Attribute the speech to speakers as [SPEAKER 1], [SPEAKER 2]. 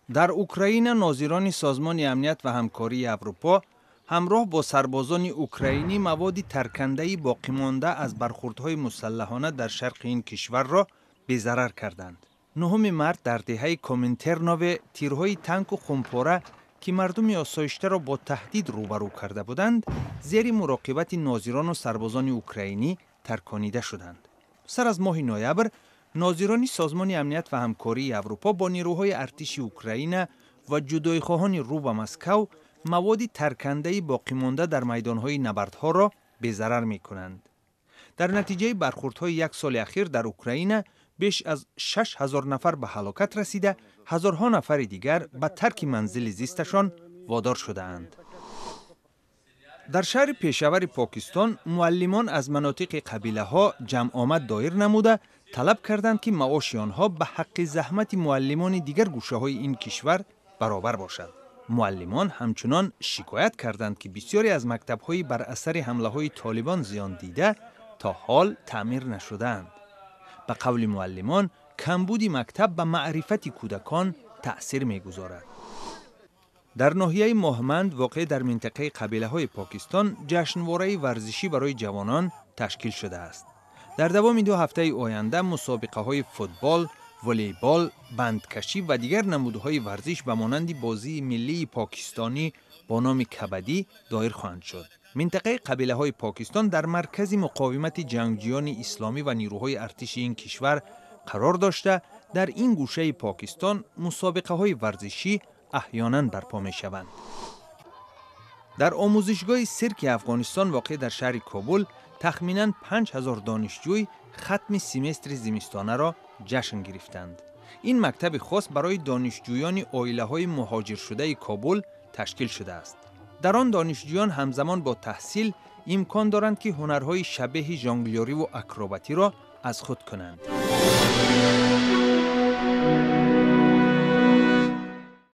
[SPEAKER 1] Дар Украина нозирони Созмони Амният ва Ҳамкории Аврупо ҳамроҳ бо сарбозони украинӣ маводи таркандаи боқимонда аз бархурдҳои мусаллаҳона дар шарқи ин кишварро безарар карданд. 9 март дар деҳаи Коминтернове тирҳои танку хумпора, ки мардуми осоиштаро бо таҳдид рӯбарӯ карда буданд, зери муроқибати нозирону сарбозони украинӣ тарконида шуданд. Сар аз моҳи ноябр нозирони Созмони Амният ва Ҳамкории Аврупо бо нерӯҳои артиши Украина ва ҷудоихоҳони рӯ ба Москав маводи таркандаи боқимонда дар майдонҳои набардҳоро безарар мекунанд. Дар натиҷаи бархурдҳои як соли ахир дар Украина беш аз 6000 нафар ба ҳалокат расида, ҳазорҳо нафари дигар ба тарки манзили зисташон водор шудаанд. Дар шаҳри Пешавари Покистон муаллимон аз манотиқи қабилаҳо ҷамъомад доир намуда, талаб карданд, ки маоши онҳо ба ҳаққи заҳмати муаллимони дигар гӯшаҳои ин кишвар баробар бошад. Муаллимон ҳамчунон шикоят карданд, ки бисёре аз мактабҳои бар асари ҳамлаҳои Толибон зиён дида то ҳол таъмир нашудаанд. Ба қавли муаллимон, камбуди мактаб ба маърифати кӯдакон таъсир мегузорад. Дар ноҳияи Моҳманд, воқеъ дар минтақаи қабилаҳои Покистон, ҷашнвораи варзишӣ барои ҷавонон ташкил шудааст. Дар давоми 2 ҳафтаи оянда мусобиқаҳои футбол, волейбол, бандкашӣ ва дигар намудҳои варзиш ба монанди бозии миллии покистонӣ бо номи кабадӣ доир хоҳанд шуд. Минтақаи қабилаҳои Покистон дар маркази муқовимати ҷангҷӯёни исломӣ ва нерӯҳои артиши ин кишвар қарор дошта, дар ин гӯшаи Покистон мусобиқаҳои варзишӣ аҳёнан барпо мешаванд. Дар омӯзишгоҳи сирки Афғонистон, воқеъ дар шаҳри Кобул, тахминан 5000 донишҷӯй хатми семестри зимистонаро ҷашн гирифтанд. Ин мактаби хос барои донишҷӯёни оилаҳои муҳоҷиршудаи Кобул ташкил шудааст. Дар он донишҷӯён ҳамзамон бо таҳсил имкон доранд, ки ҳунарҳои шабеҳи жонглёриву акробатиро аз худ кунанд.